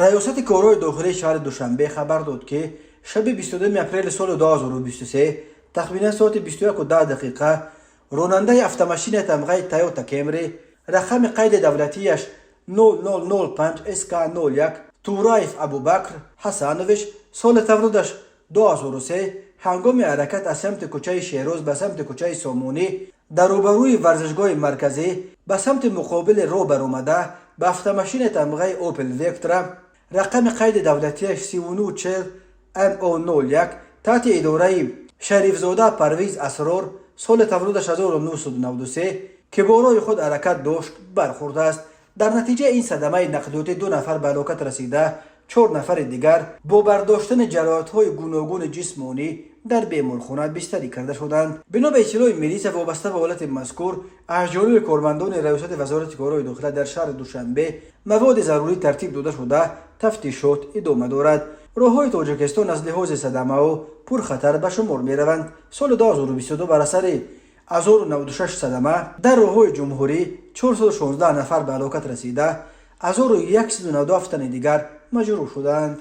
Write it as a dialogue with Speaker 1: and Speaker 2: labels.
Speaker 1: Раёсати корҳои дохилии шаҳри Душанбе хабар дод, ки шаби 22 апрели соли 2023, тахминан соати 21:10 дақиқа, ронандаи автомашинаи тамғаи Тойота Кемри, рақами қайди давлатияш 0005 СК 01, Тураев Абубакр Ҳасанович, соли таваллудаш 2003, ҳангоми ҳаракат аз самти кӯчаи Шероз ба самти кӯчаи Сомонӣ, дар рӯбарӯи варзишгоҳи марказӣ ба самти муқобили роҳ баромада, ба автомашинаи тамғаи Опел Вектра, рақами қайди давлатияш 3940 МО 01, таҳти идораи Шарифзода Парвиз Асрор, соли таваллудаш 1993, ки бо роҳи худ ҳаракат дошт, бархӯрдааст. Дар натиҷаи ин садамаи нақлиётӣ ду нафар ба ҳалокат расида, чор нафари дигар бо бардоштани ҷароҳатҳои гуногуни ҷисмонӣ дар беморхона бистарӣ карда шуданд. Бино ба иттилои милиса, вобаста ба ҳолати мазкур аз ҷониби кормандони Раёсати Вазорати корҳои дохила дар шаҳри Душанбе маводи зарурӣ тартиб дода шуда, тафтишот идома дорад. Роҳҳои Тоҷикистон аз лиҳози садамаҳо пурхатар ба шумор мераванд. Соли 2022 бар асари 1096 садама дар роҳҳои ҷумҳурӣ 416 нафар ба ҳалокат расида, 1197 тани дигар маҷрӯҳ шуданд.